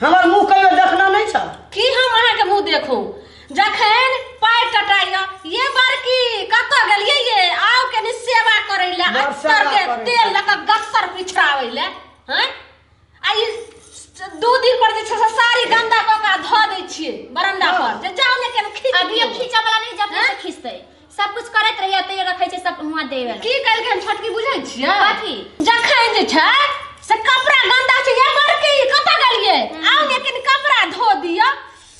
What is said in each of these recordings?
हमर मुंह कहियो देखना नहीं छ की हम अहाँ के मुंह देखू जखन पाय टटाइया ये बड़की कत गेलिए ये आओ के नि सेवा करै ले अत्तर के तेल लक गस्सर पिछड़ाबै ले हैं आ ई 2 दिन पर जे छै से साड़ी गंदा क के धो दै छियै बरंडा पर जे जाओ ने के खींच अभी खींचा वाला नहीं जब से खींचतै सब कुछ करैत रहिए तैयो रखै छै सब हुआ देवे की कहलकै छोटकी बुझै छियै कथी जखन जे छै से कपड़ा गंदा छै ये बड़की कत गेलिए आओ ने के कपड़ा धो दिया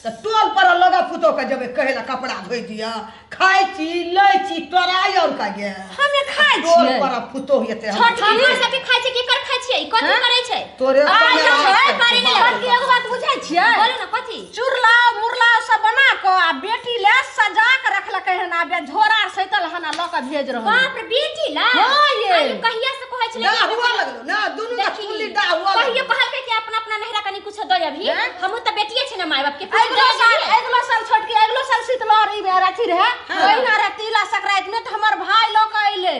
त टोल पर लगा पुतो के जबे कहेला कपड़ा धोइ दिया खाइ छी लै छी तोरा और का गे हमे खाइ टोल छियै पर पुतो हेते हम हमर सबके खाइ छै केकर खाइ छियै कथी करै छै तोरे पारी ने छोटकी एगो बात बुझै छियै बोलू ना कथी चुरला मुरला सब बना क आ बेटी ले सजा के रखलकै हन आ बे झोरा सैतल हन आ ल के भेज रहल बाप रे बेटी ला हाँ ये। आइयो कहिया से कहै छलै डा हुआ लगलो ना दुनू का देखी, चुल्ली डा हुआ कहियो कहलकै कि अपना अपना नहिरा कनी कुछ दो अभी हमहू त बेटिए छै ना माय बाप के कुछ अगलो दे साल अभी। अगलो साल छोटकी अगलो साल शीतलहरी में अथी रहे ओहिना रहे तिला संक्रांति में त हमर भाई ल के अइले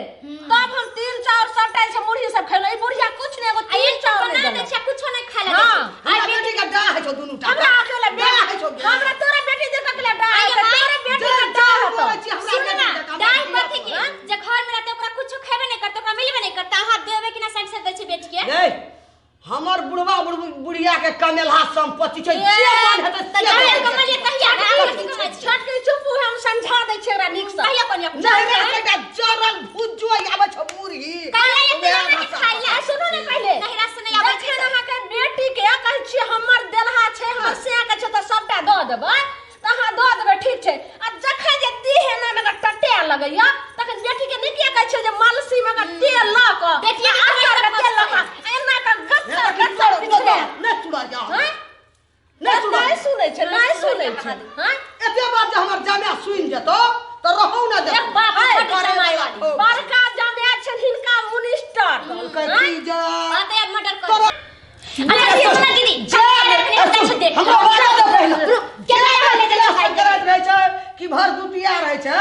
तब हम तिल चाउर सबटा जे छै मुरही सब खैलो ई बुढ़िया कुछ ने एगो आ तिल एक चाउर बना नहि दै देलक छै कुछो नहीं खाय ला दै हाँ। छै हमरा बेटी का डा है छौ दुनू टा हमरा अकेले डा है छौ बेटी हमरा तोरा बेटी देख के डा आइए हेतै, माय, तोरा बेटी के डा हेतौ सुनू ना दाइ कथी के जे घर में रहते ओकरा कुछो खेबे नहीं करते ओकरा मिलबे नहीं करता अहाँ देबे कि ना साइड से दै छै बेटी के ए हमर बुढ़वा बुढ़िया के कमेलहा संपत्ति छै जे मन हेतै त से जाय देबै। कमलिए कहिया ना कथी कमाइ छै छोटकी चुप हम समझा दै छियै एकरा नीक से कहिया कोन नहीं रे एकटा जरल भुज्जो आबै छौ मुरही कहला ये वएह अहाँ के भाषा। खाइ ला आ सुनू ने पहिले नहिरा से नहीं आबै छै जखन अहाँके बेटी के कहै छियै हमर देलहा छै हमर से के छै तऽ सबटा दऽ देबै तऽ अहाँ दऽ देबै ठीक छै आ जखन जे देह एना मे टटे लगैया तखन बेटी के नहि किया कहै छियै जे मलसी मे तेल लऽ कऽ बेटिया के आ कमाइ अत्तर के सब तेल लऽ कऽ एना कऽ गत्तर गत्तर पिछड़े नहि सुना जा हैं? नहि सुना नहि सुनै छै नहि सुनै छै हैं? एते बात जे हमर जामे सुनि जेतौ तऽ रहौ ना एक जेतौ बाप है, बड्ड जमाइ वाली बड़का जमाय छै हिनका मिनिस्टर कहलकै की जे हाँ तो यार मर्डर कर तोरा अरे अरे सुना दीदी जे देख हमरा बाजा दे पहिले केना रहले जे करैत रहै छै कि भर दुतिया रहै छै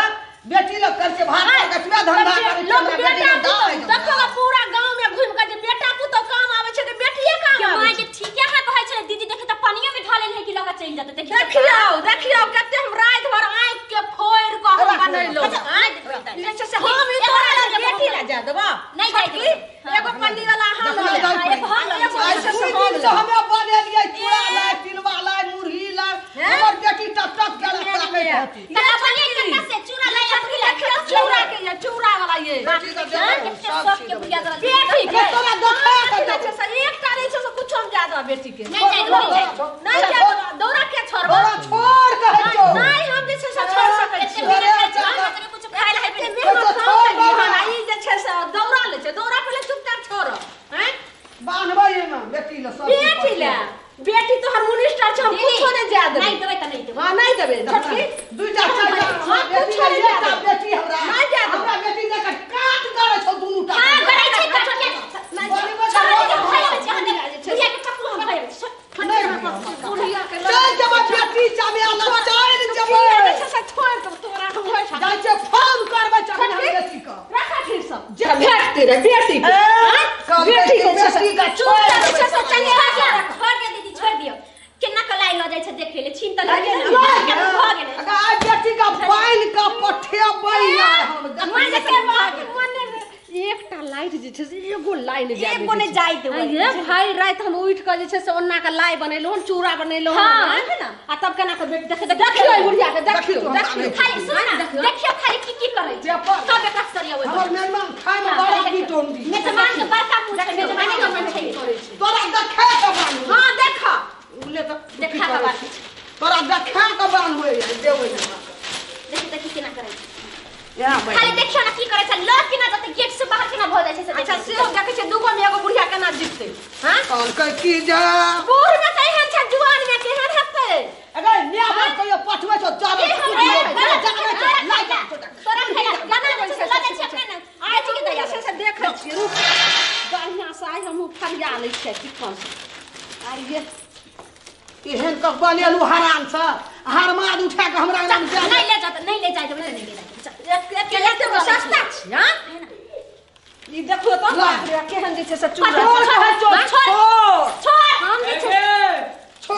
बेटी लोग कर के भात कचबे धंधा करै छै लोग हमरा बेटी बेटा के दाम पुतहु देखो ना पूरा गांव में घूम के जे बेटा पुतहु काम आवे छै कि बेटिए काम के आवे माय छै के ठीक है कहै छै दीदी देखे त पानियो में ढाले है कि लगा चलि जेतै देखियो देखियौ देखियौ कते हम राति भर आँखि के फोड़ि कऽ हम राख, बनेलहुँ अच्छा, आँय? आँखि जे छै से हम ई तोरा लग बेटी लए जा देबऽ नहि जाय छोटकी, देबै। एगो पन्नी वाला अहाँ लऽ देखियौ, लेब। एगो हम लऽ लेब। एगो जे छै से दुइ हम दिन से लेब। हमे बनेलियै चूड़ा लाय तिलवा लाय मुरही लाय हमर बेटी टक टक के ताकैत रहती त अपने कत्ता से चूड़ा लाय छोटकी देखियौ चूड़ा के ये चूड़ा वाला ये बेटी के के देखो सब सब चीज के बुढ़िया दवा बेटी के तोरा देखा के जे छै से एकटा नहि छै से कुछो हम जा देबऽ बेटी के नहीं जाय देबै, नहीं जाय देबै। नहि जा देबऽ दौड़ा के छोड़बऽ तोरा छोड़ कहै छौ नहि हम जे छै से छोड़ सकै एते छियै मेहनत करै छै, अहाँ कुछो खाय ला हेबे एते नहि। मेहनत तो हम छोड़ केलियै हन, दौड़ा। आ ई जे छै से दौड़ा लै छै दौड़ा पहिले चुपचाप छोड़ हैं बान्हबै एहिमे बेटी लए सब चीज बेटी ले बेटी तोहर मिनिस्टर छै हम दीदी, कुछो नहि जा देबै नहीं देबै त नहीं देबै हां नहीं देबै छोटकी दुइटा चारिटा हाँ, बेटी कुछो लए नहि एकटा जा देबै। बेटी हमरा नहि जा देबै। हमरा बेटी देख काट गड़ै छौ दुनू टा हां गरै छै काट के नहि, बनेबै छोड़ तऽ दे, भय आबै छै, अहाँ देख, बुढ़िया के पकड़ू हम भय आबै छै। नहि बुढ़िया के चल जेबै बेटी जामे लग चल जेबै जे छै से छोड़ दे तोरा हम होइ छै जाइ छै फोन करबै जखन हम बेटी के रखा ठीक सब जे भेटती रे बेटी के ए, हैं? कहलकै बेटी कि के छै से बेटी के छोड़ चुपचाप देबै। छै से चलिए छोड़ दियौ दीदी छोड़ दियौ केना के लाइ लऽ जाइ छै देखै ले छीन त लऽ गेलै भऽ गेलै अगर आइ बेटी के बान्हि के पठेबै आइ हम माय देखबै। के बात एकटा लाइट जे छै से एगो लाइन जाय एगो नहि जाय देबै। ये भाई राति हम उठि कऽ जे छै से ओन्ना के लाइ बनेलहुँ हन चूड़ा बनेलहुँ हाँ, हन है ना। आ तब केना के बेटी देखे देखियौ ई बुढ़िया के देखियौ देखियौ, देखियौ खाली सुन ना देखियौ खाली की की करै छै पेपर। सब एकरा सरियाबै हमर मेहमान खाय मे बड़ा पीटोंडी मेजबान के बड़का मुँह छै मेजबाने के मन छै तोरा देखा के बान्हबै हाँ देख उले तऽ देखा के बान्है छै। तोरा देखा के बान्हबै देबै हमरा देखी देखी केना करै छै यहाँ बैठ खाली देखियौ ना की करै छै लऽ केना जेतै गेट से बाहर केना भऽ जाइ छै से अच्छा देखियौ। सेहो देखै छै दूगो में एगो बुढ़िया केना जीततै हाँ कहलकै की जे बूढ़ में तऽ एहन छै जुआन में केहन हेतै अगर न्या बात कहियो पठबै छौ चल की हम जानै तोरा छौ खाइला तोरा खाइला गाना जे छै से लऽ जाइ छै अपने ने आइ बेटी के जे दया छै से देखै छियै रुक बढ़िआँ से आइ हमहूँ फरिया लै छियै चिक्कन से आइये एहन कऽ बनेलु हरान से हरमाद उठा के हमरा नाम जा नहीं ले जाता नहीं ले जाए नहीं ले जाए एक एगो सस्ता छी हाँ ई देखो तो ला। बाप रे केहन जे छै से चूड़ा छोड़ कहै छौ छोड़। छोड़ छोड़ हम जे छै छोड़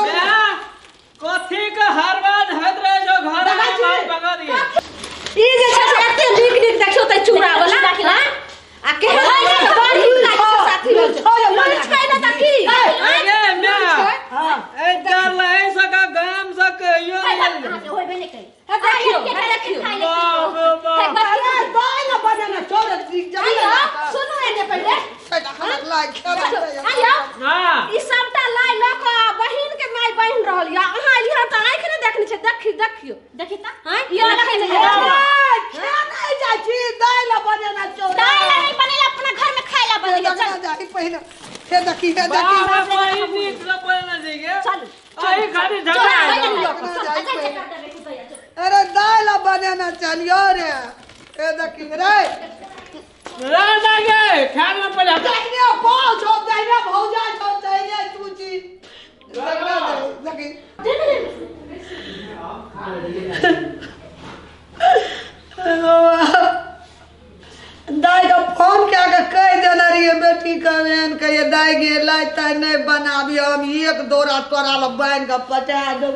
आई नीक से बोलना चाहिए। चलू आई खाली झगड़ा। अरे दाल बनाना चलियो रे ए देखी रे रे गे खान में पहले जाइने पाव छो जाइने भौजा छो जाइने तू जी देखी दाई का फोन क्या के कह देने रहिए बेटी कहेन कहिए दाई गे लाइ ताइ नहीं बनाबी हम एक दौरा तोरा ल बान्हि के पटा देब।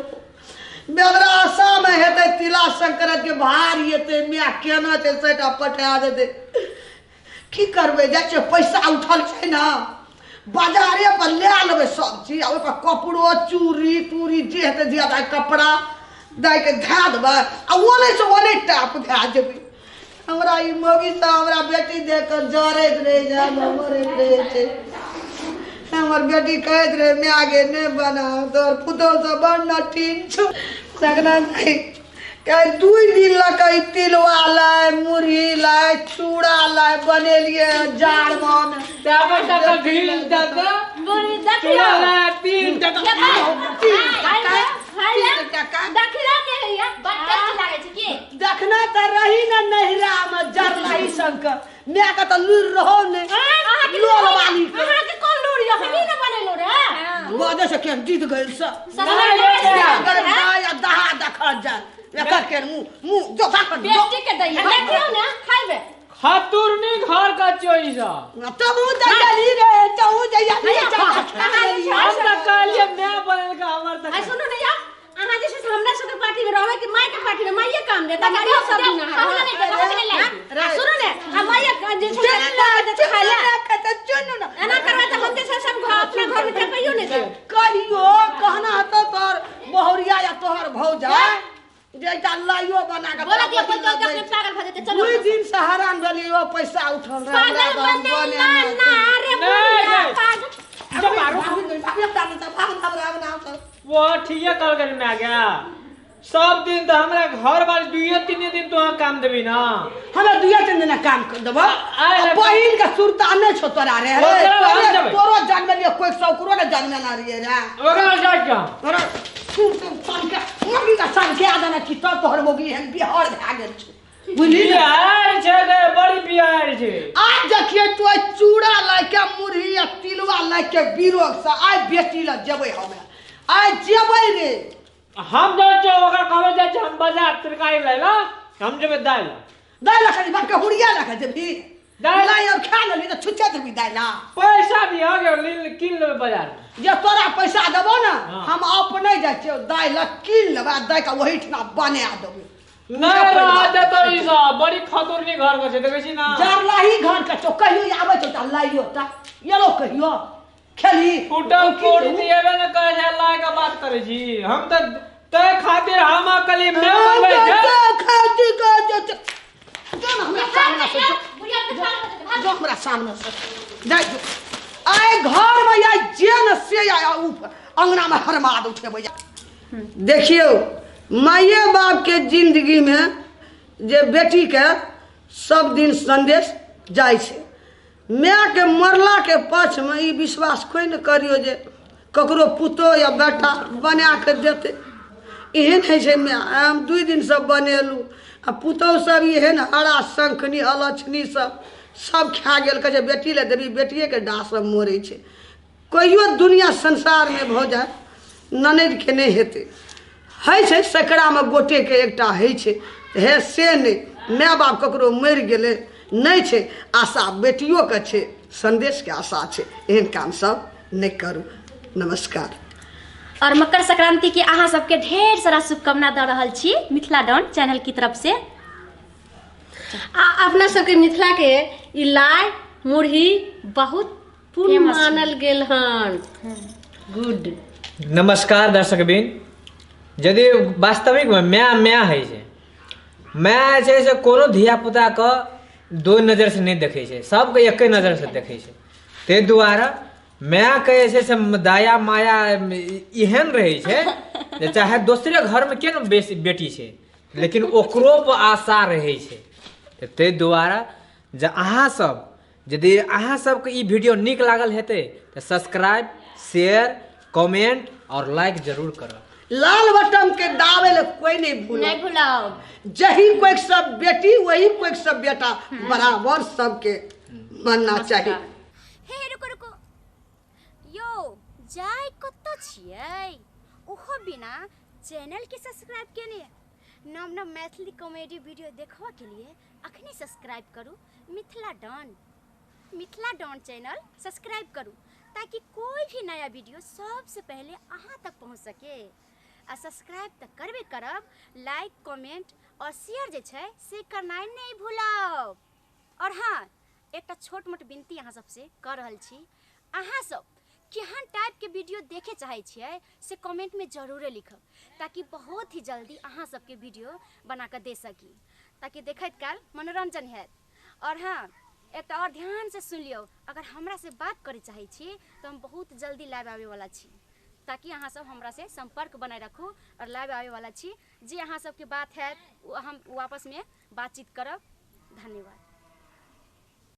बेदरा आशा में हेतै तिला संक्रांति के भार हेतै माय केना छै सेटा पटा देतै। की करबै जाइ छियै पैसा उठल छै ने बाजारे पर लए लेबै सब चीज आ ओहिपर कपड़ो चूड़ी तूड़ी जे हेतै ज्यादा कपड़ा दाइ के धए देबै आ ओने से ओने टाप धए जेबै। हमरा ई मौगी सब हमरा बेटी देख कऽ जरैत रहि जाय मरैत रहै छै। हमर बेटी कहैत रहै माय गे नहि बना तोहर पुतोहु सब बड़ नटीन छौ। सगना कहे 2 दिन लऽ कऽ तिलवा लाय मुरही लाय चूड़ा लाय बनेलियै जाड़ मे। देखना तऽ रही ने नैहरा मे जरलाही संग माय के तऽ लूरि रहो ने लोल वाली के। अहाँ के कोन लूरि य हमही ने बनेलो रे बजे से केन जीत गेल सब दहा देखल जाय एकर के मुंह मुंह जो देखल बेटी के दैया देखियौ ने खाइबे खतुरनी घर का चोई सा तब उ जइली रे तब उ जइली। हम त कहलिए मैं बनल का हमर त आ सुनो ने या अहाँ जे छै हमरा सबके पार्टी में रहबै कि माय के पार्टी में माइये काम देता माइये सब दिन ना सुनो ने आ माइये जे छै खाय ले चुनु ना एना करबै त हम जे छै सब अपना घर में कहियो नै देब। कहियो कहना त तोर बहुरिया या तोहर भौजा जे एकटा लाइयो बना के बोला दिया कोई तो अपने पागल भ जेते। चलो 2 दिन से हैरान भेलियो पैसा उठल रहे पागल बने ना ना रे बुढ़िया पागल जब मारो वो ठीक है कल कर में आ गया सब दिन तो हमरा घर वाले 2-3 दिन तो काम देबी ना हमरा 2-3 दिन काम कर देबो। बहिन के सुरता नै छो तोरा रे तोरो जानबे लिए कोई सौकरो ने जानबे ना रे रे ओकरा जा के तोरा सुन सुन सन के मगी का सन के आदना की तब तोहर मोगी हन बिहार भए गेल छो बुझली बिहार छै रे बड़ी बिहार छै। आज देखिए तो चूड़ा लाके मुरही आ तिलवा लाके बिरोग से आइ बेटी ल जेबै हमे आइ जेबै रे। हम जाइ छियै ओकरा कहबै जाइ छियै हम बाजार तरकारी लै ला हम जेबै दालि दालि लऽ के बाप के हुड़िया लऽ के जेबही दालि और खा लेली तऽ छुच्छे देबही दालि। पैसा दिहऽ गे कीन लेबै बाजार जे तोरा पैसा देबो ने हम अपने जाइ छियै दालि लऽ कीन लेबै आ दालि के ओहिठिना बना देबै। नहि रह देतौ ई सब बड़ी खतुरनी घर के छै देखै छी ना जरलाही घर के छौ कहियो आबै छौ तऽ लाइयो तऽ एलो कहियो खेली फुटल कोड़ी एबे ने करै छै लाय के बात करै छी हम तऽ तै खातिर हम अकली मैं बनबै छै खातिर के जो ना हमरा सामने से जो हमरा सामने से जाय जो आइ घर में आइ जे न से आइ अंगना में हरमाद उठेबै। देखियौ माइये बाप के जिंदगी में जे बेटी के सब दिन संदेश जाइ छै माय के मरला के पक्ष में ई विश्वास कोई न करियो जे ककरो पुतोह या बेटा बना के देते। एहन होइ छै माय हम 2 दिन से बनेलहुँ आ पुतोह सब एहन हरा शंखनी अलक्षणी सब सब खा गेल कहै छै बेटी लए देबी बेटिएके डाह सब मोरै छै। कहियो दुनिया संसारमे भऽ जाय ननदिके नहि हेतै होइ छै सैकड़ामे गोटेके एकटा होइ छै हे से नहि माय बाप ककरो मरि गेलै नहि छै आशा बेटियोके छै संदेशके आशा छै। एहन काम सब नहि करू। नमस्कार। और मकर संक्रांति के अहाँ सबके ढेर सारा शुभकामना दऽ रहल छी मिथिला डॉन चैनल की तरफ से। आ अपना सबके मिथिला के ई लाइ मुरही बहुत पुण्य मानल गेल हन। गुड। नमस्कार दर्शकबिन। यदि वास्तविक में माय माय होइ छै माय छै से कोनो धियापुताके 2 नजर से नहि देखै छै सबके एके नजर से देखै छै। ताहि दुआरे मायके जे छै से दया माया एहन रहै छै जे चाहे दोसरे घरमे किए ने बेसी बेटी छै लेकिन ओकरो पर आशा रहै छै। ताहि दुआरे जे अहाँसब यदि अहाँसबके ई वीडियो नीक लागल हेतै तऽ सब्सक्राइब शेयर, कमेंट और लाइक जरूर करब। लाल बटन के दाबे ले कोई नहीं भूलो, नहीं भूलब। जही कोई सब बेटी वही कोई सब बेटा, बराबर सबके बनना चाहिए। हे रुको रुको यो, जाय कतऽ छियै ओहो बिना चैनल के सब्सक्राइब केने? नव नव मैथिली कॉमेडी वीडियो देखबा के लिए अखनी सब्सक्राइब करू Mithila Don, Mithila Don channel subscribe करू ताकि कोई भी नया वीडियो सबसे पहले अहाँ तक पहुँच सके। आ सब्सक्राइब तऽ करबे करब, लाइक कमेंट और शेयर जे छै से करनाइ नहि भूलब। और हाँ, एकटा छोट मोट विनती अहाँ सबसे कर रहल छी, अहाँ सब केहन टाइप के वीडियो देखे चाहै छियै से कमेंट में जरूरे लिखब ताकि बहुत ही जल्दी अहाँ सबके वीडियो बना कऽ दे सकी, ताकि देखैत काल मनोरंजन हैत। और हाँ, एकटा और ध्यान से सुन लियौ, अगर हमरा से बात करे चाहै छी तो हम बहुत जल्दी लाइव आबै वाला छी, ताकि अहाँ सब हमरा से संपर्क बनाए रखू और लाइव आबै वाला छी। जे अहाँ सबके बात हैत हम आपस में बातचीत करब। धन्यवाद।